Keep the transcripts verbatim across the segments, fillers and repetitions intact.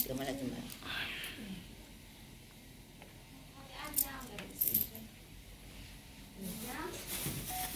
Kemana cuma?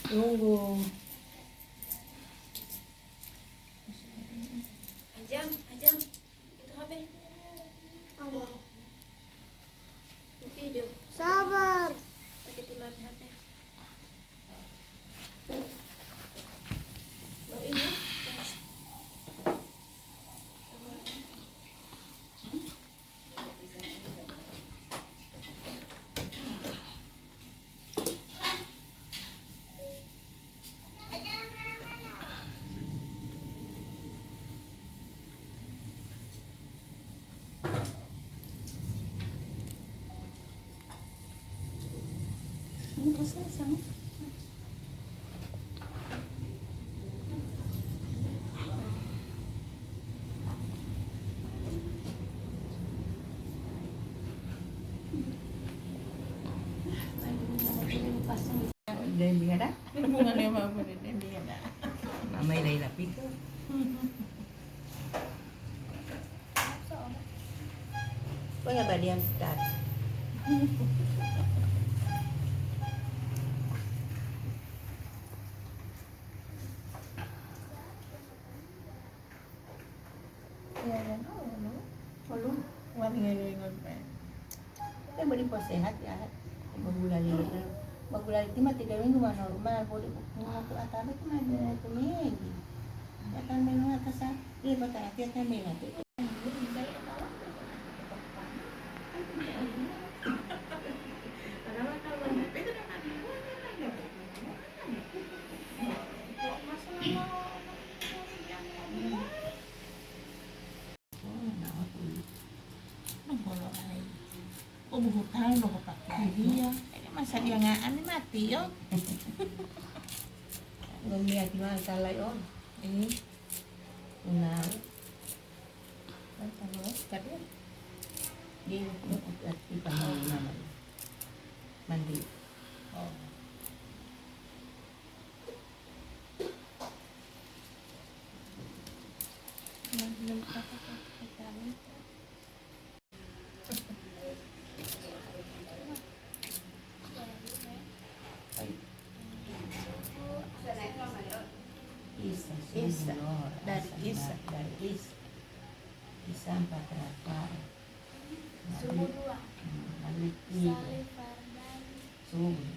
Tunggu. Ajam, ajam. Itu H P. Apa? Video. Sabar. Pakai tilang H P. Mau ini? Dending ada? Hubungannya sama apa nih? Dending ada? Mama ila-ila pito. Kok ya balian sekarang? Iya, dan, oh, lu. Oh, lu. Wah, tinggal di rumah. Kan beri pos sehat ya. Magulali. Magulali ti mah tiga minggu mah normal, boleh ngaku atabe ti mah tumegi. Ya kan memang atas, dia berkata dia kan memang. Nonggolo ai. Oh, buhu tahu lo pakai dia. Ini masa dia nga'ani mati yo. Ngomia di mana salah on? Eh. Nah. Kan tahu tadi. Dia mau di panau nama. Mandi. Oh. Isa, Isa. Dari Isa. Dari Isa. Isa empat rakaat. Subuh dua. Hmm, Malik tiga. Saleh Fardani. Subuh.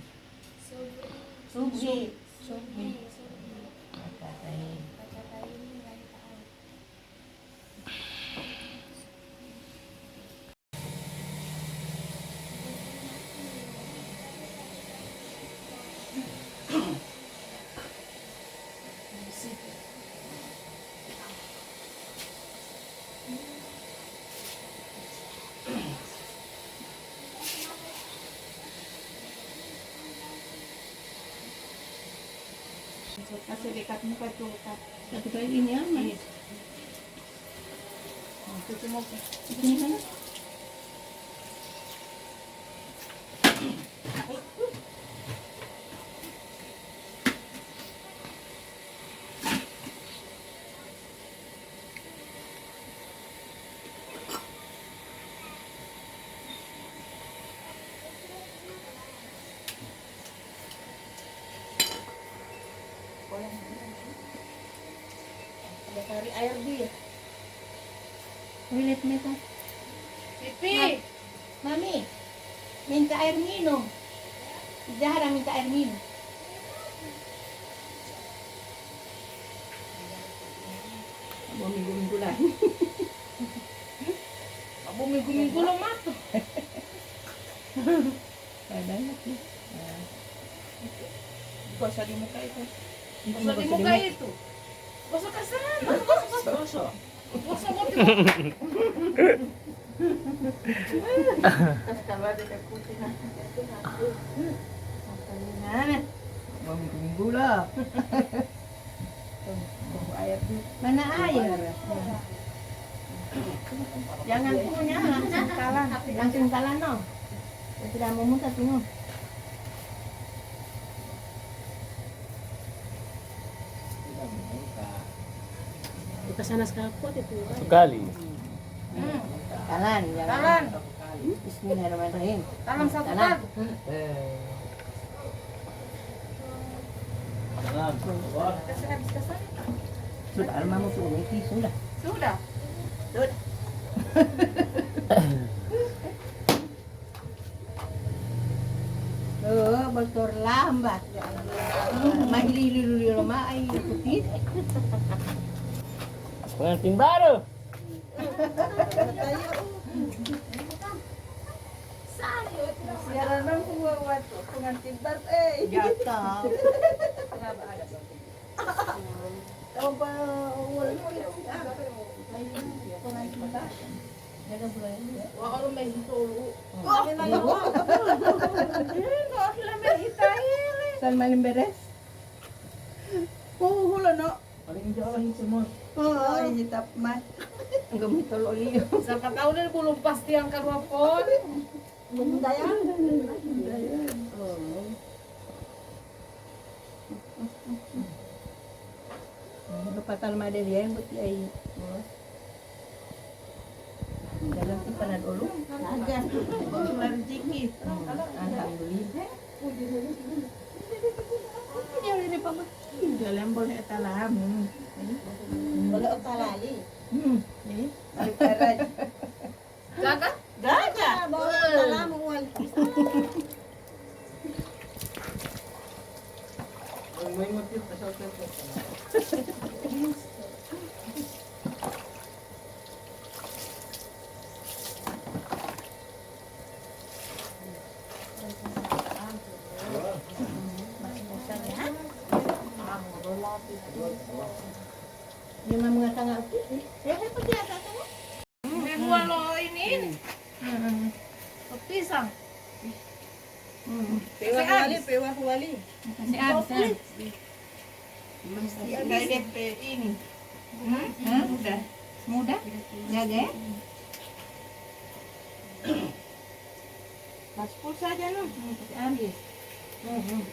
Subri. Subhi. Subhi. Subhi. Rakaat ini. Rakaat ini lain tahun. Kasih dekat muka itu, Kak. Satu kali ini aman. Iya. Nah, cuci muka. Cuci muka. Ada kari air dia. Toilet meta. Pipi. Mami, minta air minum. Zahra minta air minum. Abo minggu-minggu lagi. Abo minggu-minggu lo mato. Padahal sih. Nah. Gosok di muka itu. Gosok di muka itu. Gosok ke sana. Gosok, gosok. Gosok. Gosok mau di muka. Kalau ada kekucing, nanti aku. Apa gimana? Mau minggu-minggu lah. Mana air? Jangan punya, langsung talan. Langsung talan, no. Ya, tidak mau muntah, tengok. Bekas panas kapot itu. Sekali. Hmm. Talan, jangan. Talan. Bismillahirrahmanirrahim. Talan satu talan. Talan. Eh. Talan. Kasih habis ke sana. Sudah, almamu sudah, Niki, sudah. Sudah. Sudah. Oh, bocor lambat. Majili lulu lima ai putih. Pengantin baru. Siaran dong semua waktu pengantin baru, eh. Gatal. Coba ulang. Pengantin baru. Wah, olo main itu ulu. Wah, ini nanya, wah. Ini kok sila main ita ini. San main beres. Oh, hula, no. Paling jauh ini semua. Oh, ini tap, Mas. Enggak mau tolong liyo. Siapa tahu dia belum pasti yang kedua pon. Belum daya. Oh. Lupatan madelian buat kiai. Dalam simpenan dulu. Ada. Rezeki. Alhamdulillah. Dia ini, Pak. Dalam boleh talamu. Boleh otalali. Hmm. Ini. Gaga? Gaga. Bawa salamu, wal. Dia mau mengatakan apa? Dia apa dia katakan? Ini buah lo ini, ini. Hmm. Pisang. Hmm. Masih habis. Masih habis, ya. Masih habis. Ini. Hmm? Hmm? Mudah. Mudah? Jaga, ya? Mas pul saja, no. Hmm, masih habis. Hmm, hmm.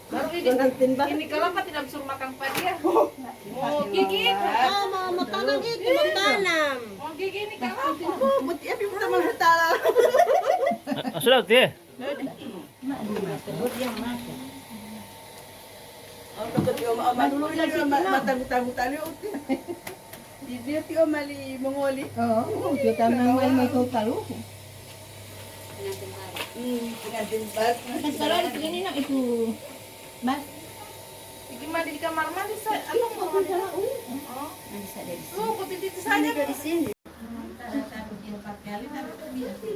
Baru ini, pengantin baru. Ini kelapa tidak disuruh makan padi ya? Oh. Oh, gigi itu. Ah, ma-, makanan itu, iya, makanan. Oh, gigi ini kelapa. Oh, buat dia bisa makan. Ah, sudah, Uti. Oh, dulu dia ma-, ma-, matanggu-tanggu tali, Uti. Di dia ti o mali mongoli. Oh, kita memang mau tahu talu. Hmm, pengantin baru. Sekarang di sini nak itu, Mas. Iki mandi di kamar mandi, saya. Iya, aku mau mandi. Oh. Mandi saja di sini. Tuh, aku titip saja. Mandi di sini.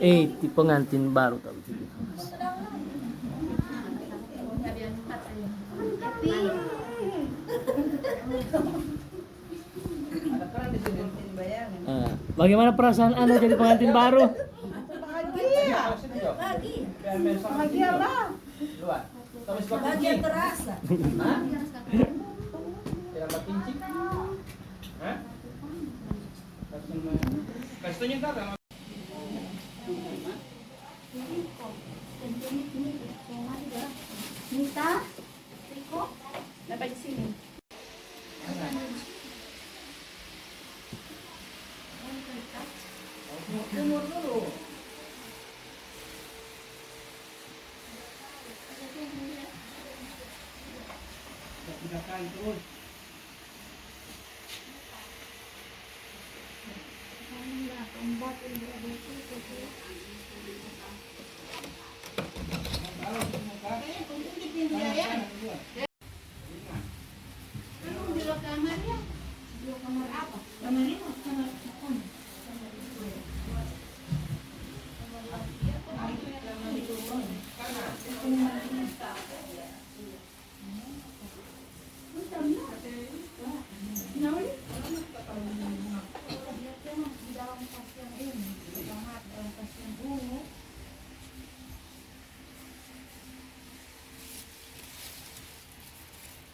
Eh, ti pengantin baru tak begitu. Tapi Eh, bagaimana perasaan Anda jadi pengantin baru? Bahagia. Bahagia. Bahagialah. Bahagia terasa. Hah? Tidak berpincik? Hah? Kasih tunjuk, Kak. Mita, Riko, Bapak di sini. Umur dulu. Tidak terus.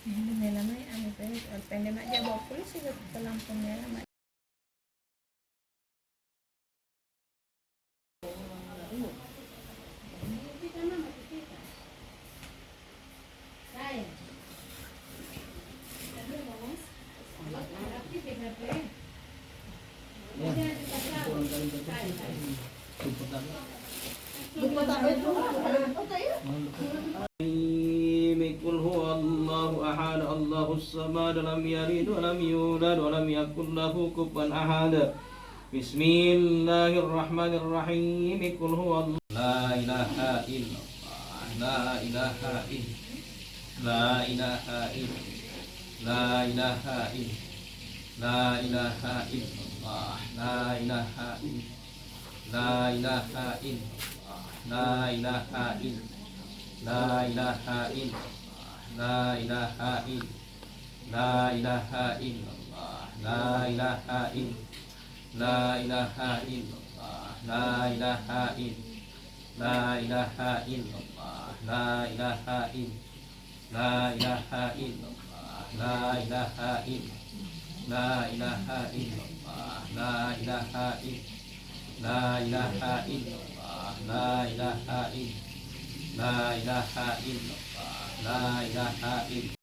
Ini mela mai anu pe, pende maja bawa polisi ke lampung mela mai. قل هو الله أحد، الله الصمد، لم يلد ولم يولد ولم يكن له كفوا أحد. بسم الله الرحمن الرحيم. قل هو الله. لا إله إلا الله. لا إله إلا، لا إله إلا، لا إله إلا، لا إله إلا الله. لا إله إلا، لا إله إلا الله. لا إله إلا، لا إله إلا الله. لا إله إلا، لا إله إلا الله. لا إله إلا، لا إله إلا الله. لا إله إلا، لا إله إلا الله. لا إله إلا، لا إله إلا الله. لا إله إلا، لا إله إلا الله. لا إله إلا، لا إله إلا الله. لا إله إلا، لا إله إلا الله. لا إله إلا.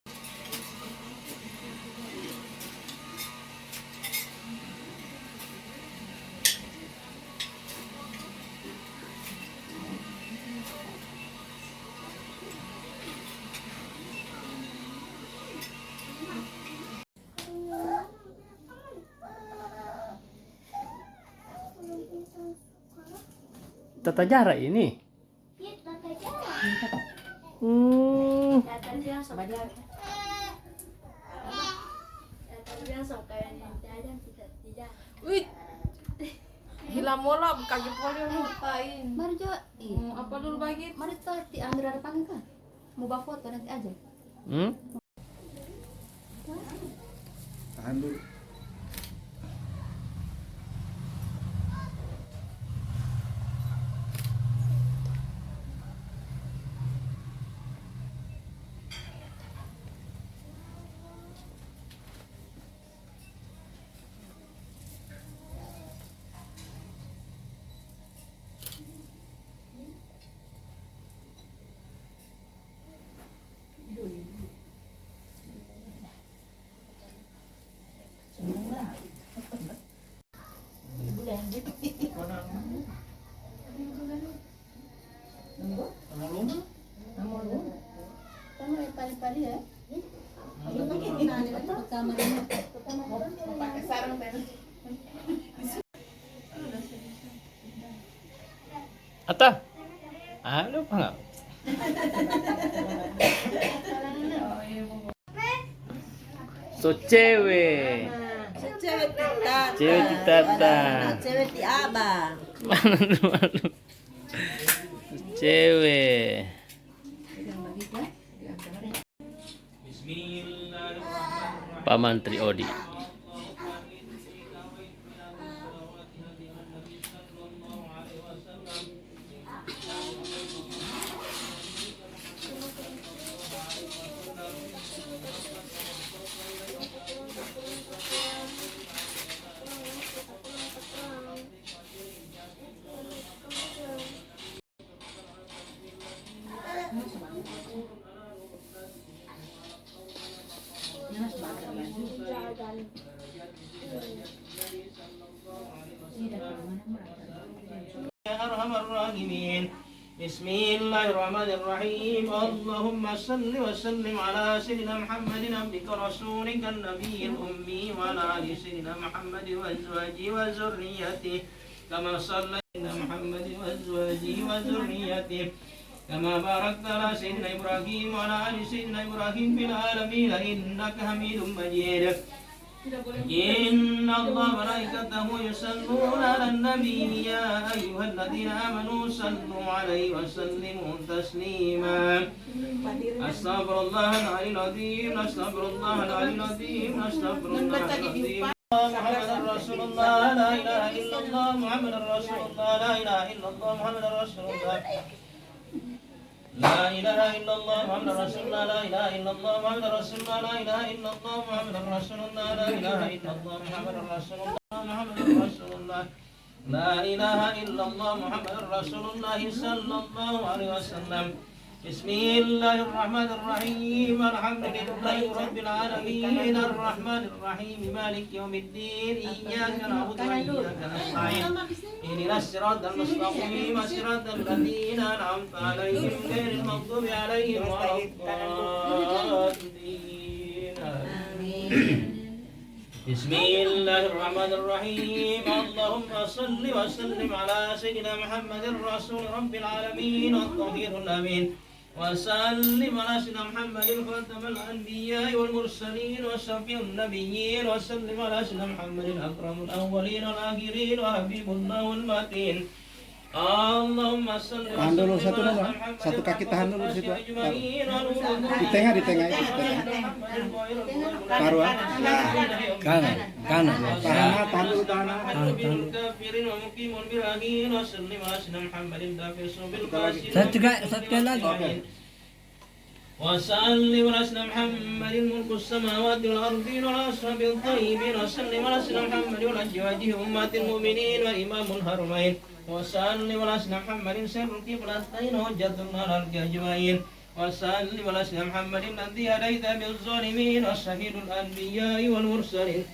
Tata Zahra ini. Hmm. Wih. Gila mola, kaki polio ngapain? Mari jo. Hmm, apa dulu bagi? Mari to ti ambil ada panggil kan? Mau bawa foto nanti aja. Hmm? Tahan dulu. Ata? Alo, apa enggak? So cewek. So cewek titata. Cewek titata. Nah, cewek ti abang. Cewek. Paman Tri Odi. يا أرحم الراحمين. بسم الله الرحمن الرحيم. اللهم صل وسلم على سيدنا محمد عبدك ورسولك النبي الأمي وعلى آل سيدنا محمد وأزواجه وذريته كما صليت على محمد وأزواجه وذريته كما باركت على سيدنا إبراهيم وعلى آل سيدنا إبراهيم في العالمين إنك حميد مجيد. إن الله وملائكته يصلون على النبي يا أيها الذين آمنوا صلوا عليه وسلموا تسليما. أستغفر الله العلي العظيم، أستغفر الله العلي العظيم، أستغفر الله العظيم. محمد رسول الله، لا إله إلا الله، محمد رسول الله، لا إله إلا الله، محمد رسول الله. لا إله إلا الله محمد رسول الله، لا إله إلا الله محمد رسول الله، لا إله إلا الله محمد رسول الله، لا إله إلا الله محمد رسول الله، محمد رسول الله. لا إله إلا الله محمد رسول الله صلى الله عليه وسلم. بسم الله الرحمن الرحيم. الحمد لله رب العالمين. الرحمن الرحيم. مالك يوم الدين. إياك نعبد وإياك نستعين. اهدنا الصراط المستقيم. صراط الذين أنعمت عليهم غير المغضوب عليهم ولا الضالين. آمين. بسم الله الرحمن الرحيم. اللهم صل وسلم على سيدنا محمد رسول رب العالمين والطاهر الأمين. وسلم على سيدنا محمد خاتم الأنبياء والمرسلين وشفيع النبيين. وسلم على سيدنا محمد أكرم الأولين والآخرين وحبيب الله المتين. Allahumma shalli wa sallim ala Muhammadin. Tahan dulu, satu dulu. Satu kaki tahan dulu di situ. Di tengah, di tengah itu, di tengah. Taruh, ah. Nah. Kanan, kanan. Tahan, tahan dulu, tahan. Tahan, tahan. Saya juga, satu kali lagi. Oke. وسلم على سيدنا محمد ملك السماوات والأرضين والأصحاب الطيبين. وسلم على سيدنا محمد وعلى أزواجه أمهات المؤمنين وإمام الحرمين. وسلم على سيدنا محمد سر القبلتين وحجة الله على الخلق أجمعين. وسلم على سيدنا محمد الذي هديت به الظالمين وسيد الأنبياء والمرسلين.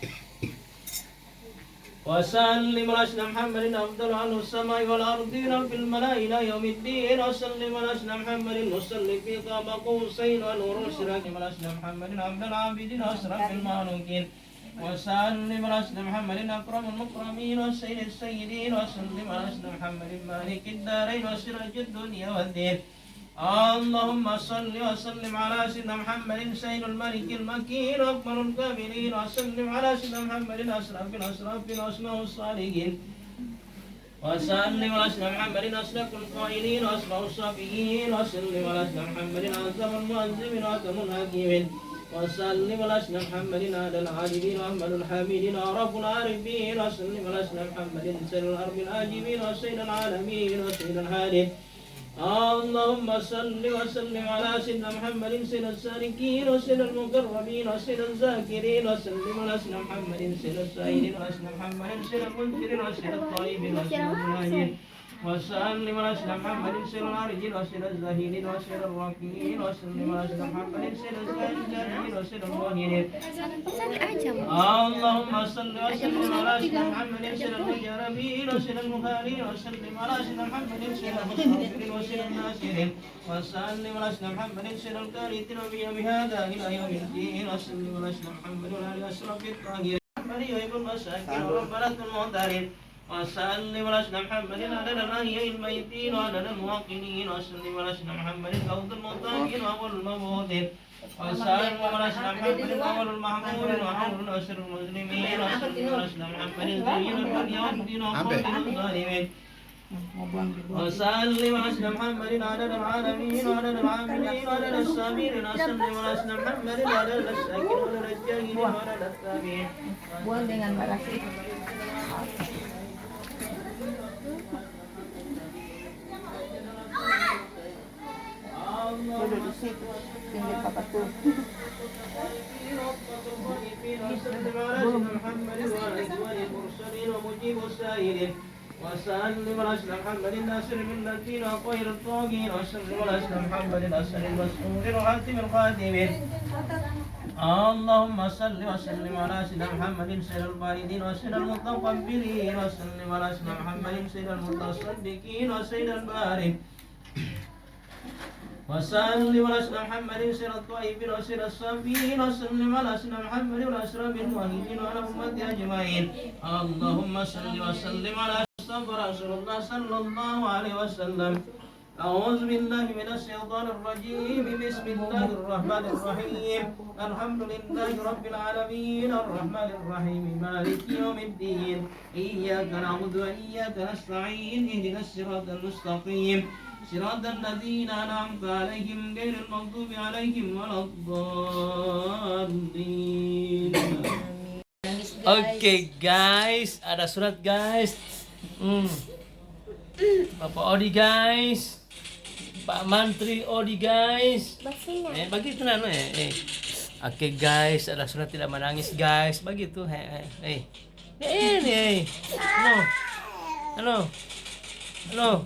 وسلم على سيدنا محمد أفضل أهل السماء والأرضين في الملأ إلى يوم الدين. وسلم على سيدنا محمد المصلي في قاب قوسين ونور الشراك. وعلى سيدنا محمد عبد العابدين وأشرف المخلوقين. وسلم على سيدنا محمد أكرم المكرمين وسيد السيدين. وسلم على سيدنا محمد مالك الدارين وسراج الدنيا والدين. اللهم صل وسلم على سيدنا محمد سيد الملك المكين وأكمل الكاملين. وسلم على سيدنا محمد أشرف الأشرفين وأصلح الصالحين. وسلم على سيدنا محمد أصدق القائلين وأصفى الصافيين. وسلم على سيدنا محمد أعظم المعظمين وأحكم الحاكمين. وسلم على سيدنا محمد أعلى العالمين وأحمد الحامدين وأعرف العارفين. وسلم على سيدنا محمد سيد الأرض العاجبين وسيد العالمين وسيد الحالين. اللهم صل وسلم على سيدنا محمد سيد السالكين وسيد المقربين وسيد الذاكرين. وسلم على سيدنا محمد سيد السائلين وعلى سيدنا محمد سيد المنكرين وسيد الطائفين وسيد المناجين. وسلم على سيدنا محمد سيد العارفين وسيد الزاهدين وسيد الرافعين. وسلم على سيدنا محمد سيد الزاهدين وسيد الموحدين. Pesan aja, Mas. اللهم صل وسلم على سيدنا محمد سيد المجربين وسيد المخالين. وسلم على سيدنا محمد سيد المستغفرين وسيد الناصرين. وسلم على سيدنا محمد سيد القانتين وبيوم هذا إلى يوم الدين. وسلم على سيدنا محمد وعلى آله أشرف الطاهرين. محمد يحب المساكين ورحمة المعترين. وسلم على سيدنا محمد عدد الأحياء الميتين وعدد الموقنين. وسلم على سيدنا محمد غوث المغتابين وأول المبعوثين. وسلم على سيدنا محمد أول المحمودين وأول ناصر المسلمين. وسلم على سيدنا محمد زين الدنيا والدين وقاتل الظالمين. وسلم على سيدنا محمد عدد العالمين وعدد العاملين وعدد الصابرين. وسلم على سيدنا محمد عدد الشاكرين وعدد الجاهلين وعدد التابعين. Buang dengan marah sih. Duduk di situ, pinggir papat tuh. وسلم على سيدنا محمد وعلى أزواجه المرسلين ومجيب السائلين. وسلم على سيدنا محمد ناصر الملة وقاهر الطاغين. وسلم على سيدنا محمد الأسد المسؤول وخاتم الخاتمين. اللهم صل وسلم على سيدنا محمد سيد الفائزين وسيد المتقبلين. وسلم على سيدنا محمد سيد المتصدقين وسيد البارين. وسلم على سيدنا محمد سيد الطائفين وسيد الصابرين. وسلم على سيدنا محمد والأشرف الموحدين وعلى أمته أجمعين. اللهم صل وسلم على مصطفى رسول الله صلى الله عليه وسلم. أعوذ بالله من الشيطان الرجيم. بسم الله الرحمن الرحيم. الحمد لله رب العالمين. الرحمن الرحيم. مالك يوم الدين. إياك نعبد وإياك نستعين. اهدنا الصراط المستقيم. صراط الذين أنعمت عليهم غير المغضوب عليهم ولا الضالين. Oke, guys, ada surat, guys. Hmm. Bapak Odi, guys. Pak Mantri Odi, guys. Eh, bagi itu nanu, eh, eh. Oke, guys, ada surat tidak menangis, guys. Begitu, eh, eh, eh. Ya, ini, eh. Halo. Halo. Halo.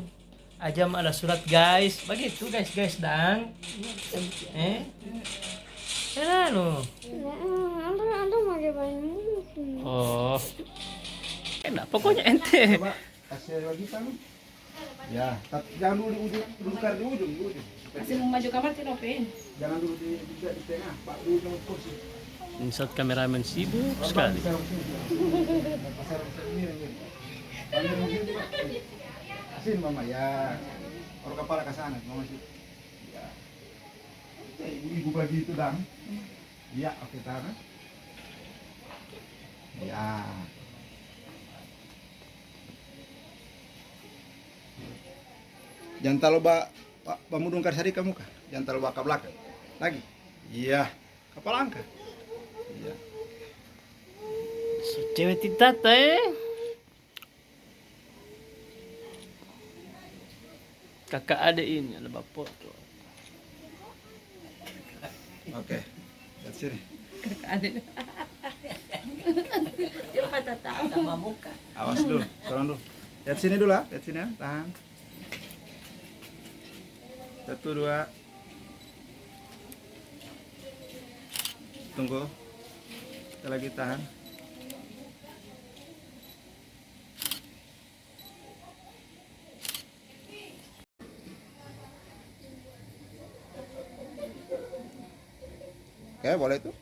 Ajam ada surat, guys. Begitu, guys, guys, dang. Eh? Kenanu? Oh. Enak, pokoknya ente. Coba kasih lagi, Bang. Ya, tapi jangan dulu di ujung, bukan di ujung, di ujung. Masih mau maju kamar, Cik Nopin? Jangan dulu di, di, di tengah, Pak, di ujung kursi. Ini saat kameramen sibuk sekali. Pasang sini, Pak. Ambil mungkin, Pak. Sini, Mama, ya. Taruh kepala ke sana, Mama sih. Ya. Eh, ibu-ibu begitu, Dang. Ya, oke, taruh. Ya. Jangan taruh ba, ba, bamudung karsari kamu kah? Jangan taruh ba ke belakang. Lagi. Iya. Kepala angkat. Iya. Cewek titata, eh. Kakak ade ini, ada bapak tuh. Oke. Lihat sini. Kakak ade. Dia patah tahu sama muka. Awas dulu, tolong dulu. Lihat sini dulu, ah. Lihat sini, ya. Tahan. Satu, dua. Tunggu. Kita lagi tahan. Oke, boleh tuh.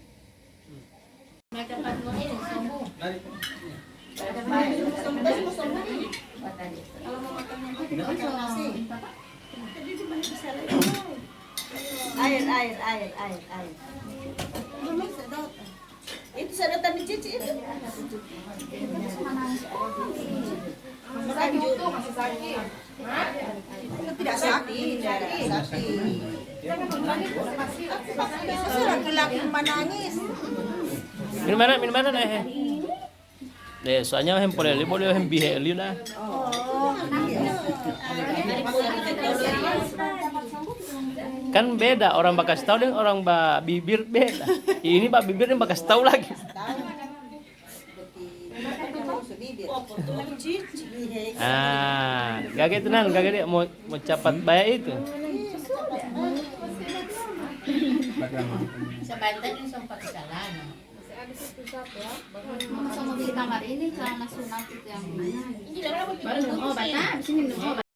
Air, air, air, air, air. Itu sedotan cici itu. Masih sakit, masih sakit. Tidak sakit, tidak sakit. Laki-laki menangis. Minum air, minum air, eh. Eh, soalnya hem polele boleh hem bihe liu dah. Kan beda orang bakas tahu dan orang ba bibir beda. Ini ba bibir yang bakas tahu lagi. Ah, gage tenan, gage dia mau, mau capat baya itu. Sebentar ini sempat ke jalan. Sama beli kamar ini celana sunat itu yang mana? Baru minum obat, ah, habis ini minum obat.